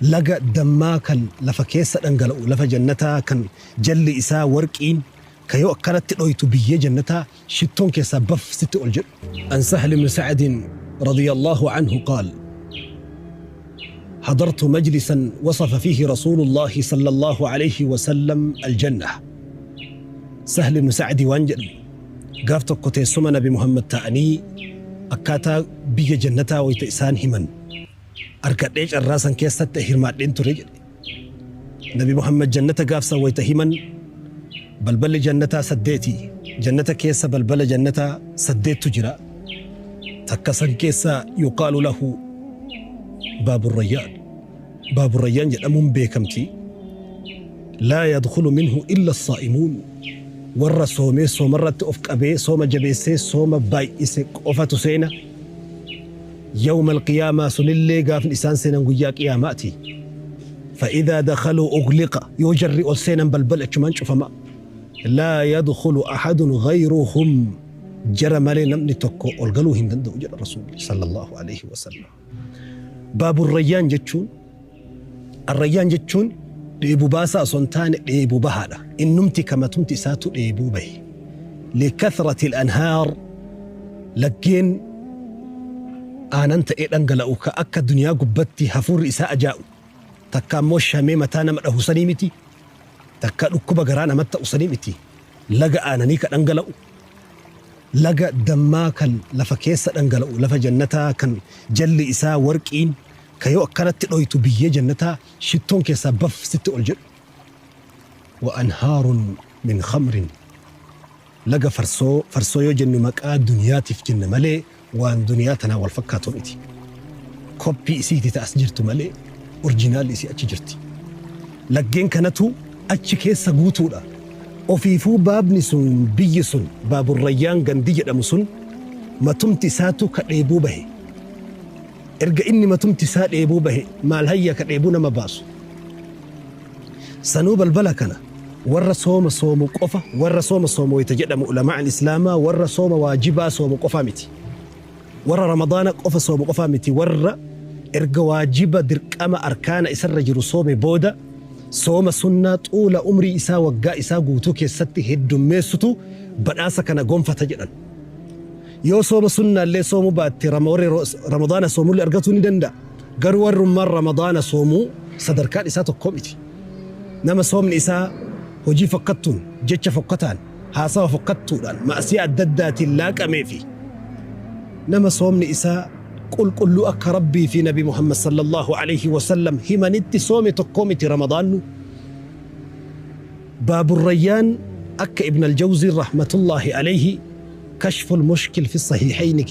Laga dammaa kan lafa keessa dhangala'u, lafa jannataa kan jalli isaa warqiin, ka yoo akkanatti dhoytu biyyee jannataa shittoon keessaa baf sitti ol jedhu. An Sahl ibn Sa'd radiyallahu anhu qaal حضرت مجلسا وصف فيه رسول الله صلى الله عليه وسلم الجنة. سهل بن سعد waan jedhu, gaaf tokko teessuma Nabi Muhammad ta'anii akkaataa biyya jannataa wayta isaan himan argadhee carraa san keessatti hirmaadheen ture jedhe. Nabi Muhammad jannata gaafsan wayta himan, balballi jannataa saddeeti. Jannata keessa balbala jannataa saddeettu jira. Takka san keessa yuqaalu lahu Baabu Rayyaan. Baabu Rayyaan jedhamuun beekamti. Laa yadkhulu minhu illa as-saa'imuun. Warra soomee soomarratti of qabee sooma jabeessee sooma baay'ise qofatu seena. Yawma al-qiyaamaa, sunillee gaafni isaan seenan guyyaa qiyaamaati. Fa'idhaa dakhaluu ughliqa, yoo jarri ol seenan balballi achumaan cufama. Laa yadkhulu ahadun ghayruhum, jara malee namni tokko ol galuu hin danda'u jedha Rasuulli sallallahu alaihi wasallam. Baabu Rayyaan jechuun, Arrayyaan jechuun dheebuu baasaa osoo hin taane dheebuu bahaadha. Innumti kamatumti isaatu dheebuu bahe. Likathrati al-anhaar, laggeen aanan ta'ee dhangala'u ka akka duniyaa gubbatti hafuurri isaa ajaa'u, takka ammoo shamee mataa nama dhahu sanii miti, takka dhukkuba garaa namatti ta'u sanii miti. Laga aananii ka dhangala'u, laga dammaa kan lafa keessa dhangala'u, lafa jannataa kan jalli isaa warqiin, ka yoo akkanatti dhoytu biyyee jannataa shittoon keessaa baf sitti ol jedhu. Wa anhaarun min khamrin, laga farsoo. Farsoo yoo jennu maqaa duniyaatiif jenna malee waan duniyaa tanaa wal fakkaatu miti. Koppii isiiti ta as jirtu malee orjinaalli isii achi jirti. Laggeen kanatu achi keessa guutuudha. Ofiifuu baabni sun, biyyi sun, Baaburrayyaan gandi jedhamu sun matumti isaatu ka dheebuu bahe. Erga inni matumti isaa dheebuu bahe, maal hayya ka dheebuu nama baasu? Sanuu balbala kana warra sooma soomu qofa. Warra sooma soomu wayta jedhamu, ulamaan islaamaa, warra sooma waajibaa soomu qofaa miti, warra Ramadaana qofa soomu qofaa miti, warra erga waajiba dirqama arkaana isarra jiru soome booda sooma sunnaa xuula umrii isaa, waggaa isaa guutuu keessatti heddummeessutu badhaasa kana gonfata jedhan. Yoo sooma sunnaallee soomuu baatte, warri Ramadaana soomullee argatuu ni danda'a. Garuu warrummaan Ramadaana soomuu sadarkaan isaa tokko miti. Nama soomni isaa hojii fokkattuun, jecha fokkataan, haasawa fokkattuudhaan, ma'asiyaa adda addaatiin laaqamee fi nama soomni isaa qulqulluu akka Rabbii fi Nabi Muhammad sallallahu alaihi wasallam himanitti soome tokko miti Ramadaannu. Baaburrayyaan akka Ibn al-Jawzii rahmatullahi alaihi Kashful Mushkil fi Sahiihayni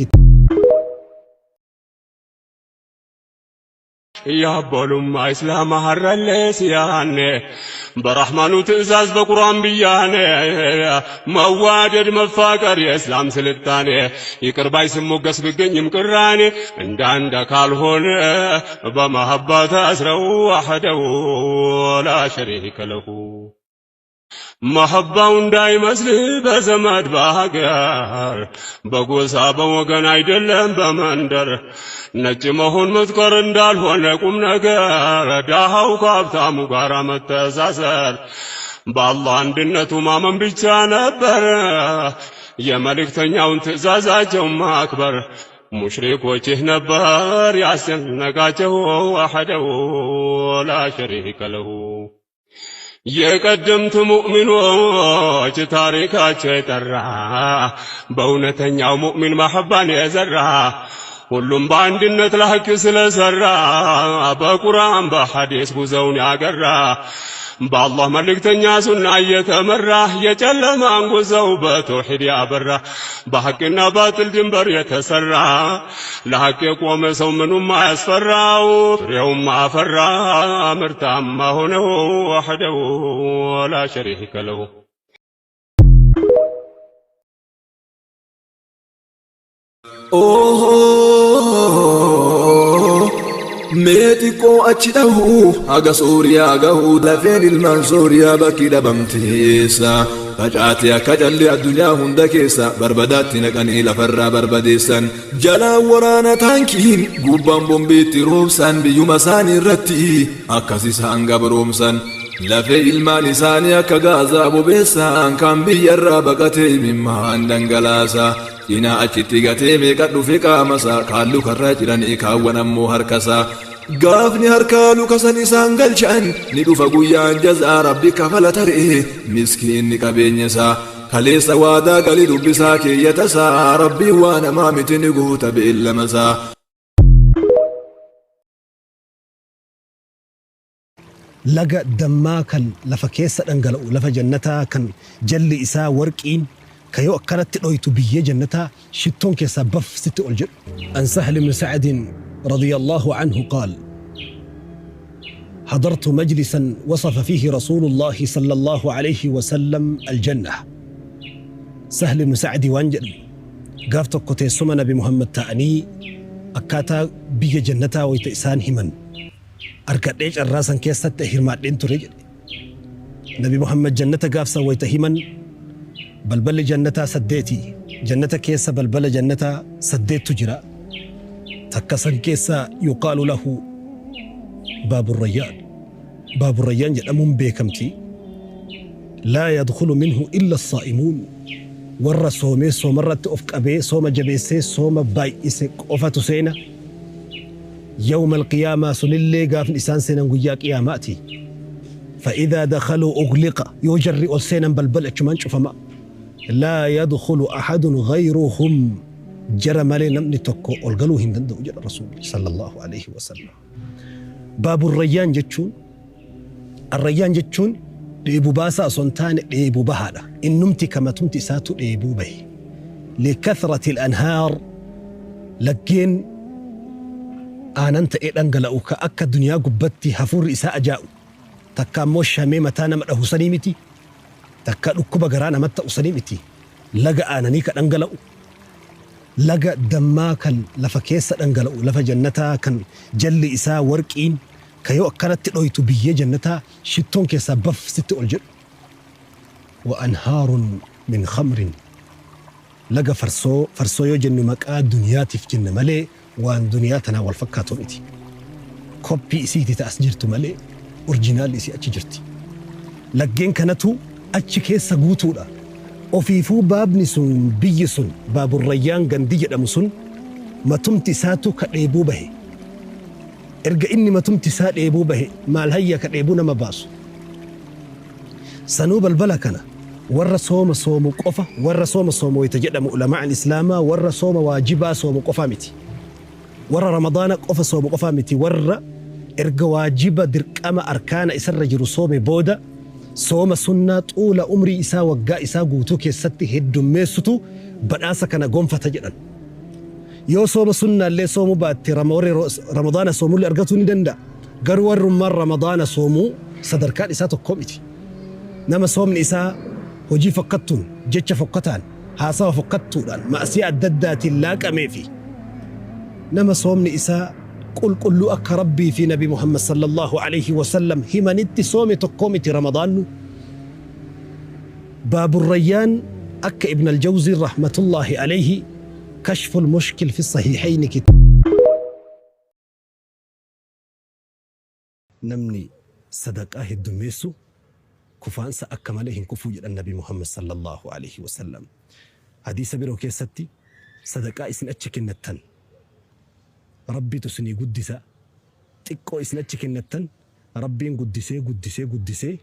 የአቦሉማ ኢስላም ሀረሌ ሲያኔ በረሕማኑ ትእዛዝ በቁርአን ብያኔ መዋደድ መፋቀር የእስላም ስልጣኔ ይቅር ባይ ስሞገስ ቢገኝም ቅራኔ እንዳንድ ካልሆነ በመሀባ ታስረው ወሕደሁ ላ ሸሪከ ለሁ። መሐባው እንዳይመስልህ በዘመድ በሀገር በጎሳ በወገን አይደለም በመንደር ነጭ መሆን መጥቆር እንዳልሆነ ቁም ነገር ዳሃው ከሀብታሙ ጋር መተሳሰር በአላህ አንድነቱ ማመን ብቻ ነበር የመልእክተኛውን ትእዛዛቸውን ማክበር። ሙሽሪኮች ይህ ነበር ያስጨነቃቸው ወሕደሁ ላ ሸሪከ ለሁ። የቀደምት ሙእሚኖች ታሪካቸው የጠራ በእውነተኛው ሙእሚን መሐባን የዘራ ሁሉም በአንድነት ለሐቅ ስለሰራ በቁርአን በሐዲስ ጉዞውን ያገራ በአላህ መልእክተኛ ሱና እየተመራ የጨለማን ጉዞው በተውሂድ ያበራ በሐቅና ባጥል ድንበር የተሰራ ለሐቅ የቆመ ሰው ምኑም አያስፈራው ፍሬውም አፈራ ምርታማ ሆነው ወሕደሁ ላ ሸሪከ ለሁ። Mee xiqqoo achi dhahu haga Sooriyaa gahu lafeen ilmaan Sooriyaa bakki dhabamteessa. Facaate akka callee addunyaa hunda keessa barbadaatti naqanii lafarraa barbadeessan. Jalaan waraana taankiin gubbaan bombiitti roobsan biyyuma isaanii irratti akkas isaan gabroomsan. Lafee ilmaan isaanii akka gaazaa bobeessan kan biyyarraa baqatee imimmaan dhangalaasa. Cinaa achitti gatee meeqa dhufe qaamasaa kaan lukarraa jiranii kaawwan ammoo harkasaa. Gaafni harkaa lukasan isaan galchan ni dhufa guyyaan jazaa rabbi kafala taree miskiinni qabeenya isaa. Kaleessa waadaa galii dubbisaa keeyyatasaa rabbiin waa namaa miti ni guuta beellamasaa. Laga dammaa kan lafa keessa dhangala'u, lafa jannataa kan jalli isaa warqiin, ka yoo akkanatti dhoytu biyyee jannataa shittoon keessaa baf sitti ol jedhu. An Sahl ibn Sa'd radiyallahu anhu qaal حضرت مجلسا وصف فيه رسول الله صلى الله عليه وسلم الجنة. سهل بن سعد waan jedhu, gaaf tokko teessuma Nabi Muhammad ta'anii akkaataa biyya jannataa wayta isaan himan argadhee carraa san keessatti hirmaadheen ture jedhe. Nabi Muhammad jannata gaafsan wayta himan, balballi jannataa saddeeti. Jannata keessa balbala jannataa saddeettu jira. Takka san keessa yuqaalu lahu baabu rayyaan. Baabu rayyaan jedhamuun beekamti. Laa yadkhulu minhu illa as-saa'imuun. Warra soomee soomarratti of qabee sooma jabeessee sooma baay'ise qofatu seena. Yawma alqiyaamaa sunillee gaafni isaan seenan guyyaa qiyaamaati. فإذا دخلوا أغلق, yoo jarri ol seenan balbal achumaan cufama. لا يدخل أحد غيرهم, jara malee namni tokko ol galuu hin danda'u jedha Rasuulli صلى الله عليه وسلم. Baabu rayyaan jechuun, arrayyaan jechuun dheebuu baasaa osoo hin taane dheebuu bahaadha. Innumti kamatumti isaatu dheebuu bahe. لكثرة الأنهار, laggeen aanan ta'ee dhangala'u ka akka duniyaa gubbatti hafuurri isaa ajaa'u takka ammoo shamee mataa nama dhahu sanii miti, takka dhukkuba garaa namatti ta'u sanii miti. Laga aananii ka dhangala'u, laga dammaa kan lafa keessa dhangala'u, lafa jannataa kan jalli isaa warqiin, ka yoo akkanatti dhoytu biyyee jannataa shittoon keessaa baf sitti ol jedhu. وأنهار من خمر, laga farsoo. Farsoo yoo jennu maqaa duniyaatiif jenna malee waan duniyaa tanaa wal fakkaatu miti. Koppii isiiti ta'as jirtu malee original-li isii achi jirti. Laggeen kanatu achi keessa guutuudha. Ofiifuu baabni sun, biyyi sun, baaburrayyaan gandi jedhamu sun matumti isaatu ka dheebuu bahe. Erga inni matumti isaa dheebuu bahe, maal hayya ka dheebuu nama baasu? Sanuu balbala kana warra sooma soomu qofa. Warra sooma soomu wayita jedhamu, ulamaan islaamaa, warra sooma waajibaa soomu qofaa miti, warra Ramadaana qofa soomu qofaa miti, warra erga waajiba dirqama arkaana isarra jiru soome booda sooma sunnaa xuula umrii isaa waggaa isaa guutuu keessatti heddummeessutu badhaasa kana gonfata jedhan. Yoo sooma sunnaallee soomuu baatte, warri Ramadaana soomullee argatuu ni danda'a. Garuu warrummaan Ramadaana soomuu sadarkaan isaa tokko miti. Nama soomni isaa hojii fokkattuun, jecha fokkataan, haasawa fokkattuudhaan, ma'asiyaa adda addaatiin laaqamee fi nama soomni isaa qulqulluu akka Rabbii fi Nabi Muhammad صلى الله عليه وسلم himanitti soome tokko miti Ramadaannu. Baaburrayyaan akka Ibn al-Jawzii رحمة الله عليه كشف المشكل في الصحيحين namni sadaqaa heddummeessu kufaansa akka malee hin kufuu jedhan Nabi Muhammad صلى الله عليه وسلم. Hadiisa biroo keessatti, sadaqaa isin achi kennattan Rabbitu isinii guddisa. Xiqqoo isin achi kennattan Rabbiin guddisee guddisee guddisee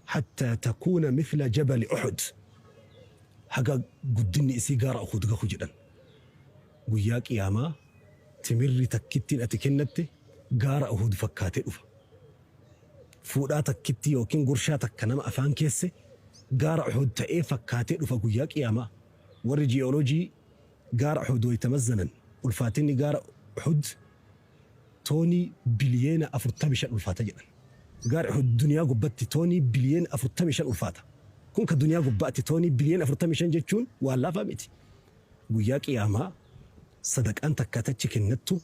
حتى تكون مثل جبل أحد, haga guddinni isii gaara Uhud gahu jedhan. Guyyaa qiyaamaa timirri takkittiin ati kennatte gaara Uhud fakkaatee dhufa. Fuudhaa takkitti yookiin gurshaa takka nama afaan keesse gaara Uhud ta'ee fakkaatee dhufa guyyaa qiyaamaa. Warri jiyooloojii gaara Uhud wayita mazzanan, ulfaatinni gaara Uhud toonii biliyeena 45 ulfaata jedhan. Gaara Uhud duniyaa gubbatti toonii biliyeena 45 ulfaata. Kun ka duniyaa gubbaatti toonii biliyeena 45 jechuun waan laafaa miti. Guyyaa qiyaamaa sadaqaan takka tachi kennattu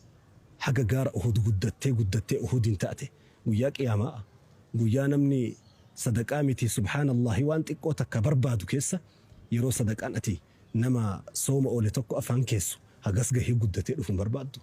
haga gaara Uhud guddattee guddattee Uhudin taate. Guyyaa qiyaamaa, guyyaa namni Sadaqaa miti, subhaanallaahi, waan xiqqoo takka barbaadu keessa yeroo sadaqaan ati nama sooma oole tokko afaan keessu hagas gahee guddatee dhufu hin barbaaddu.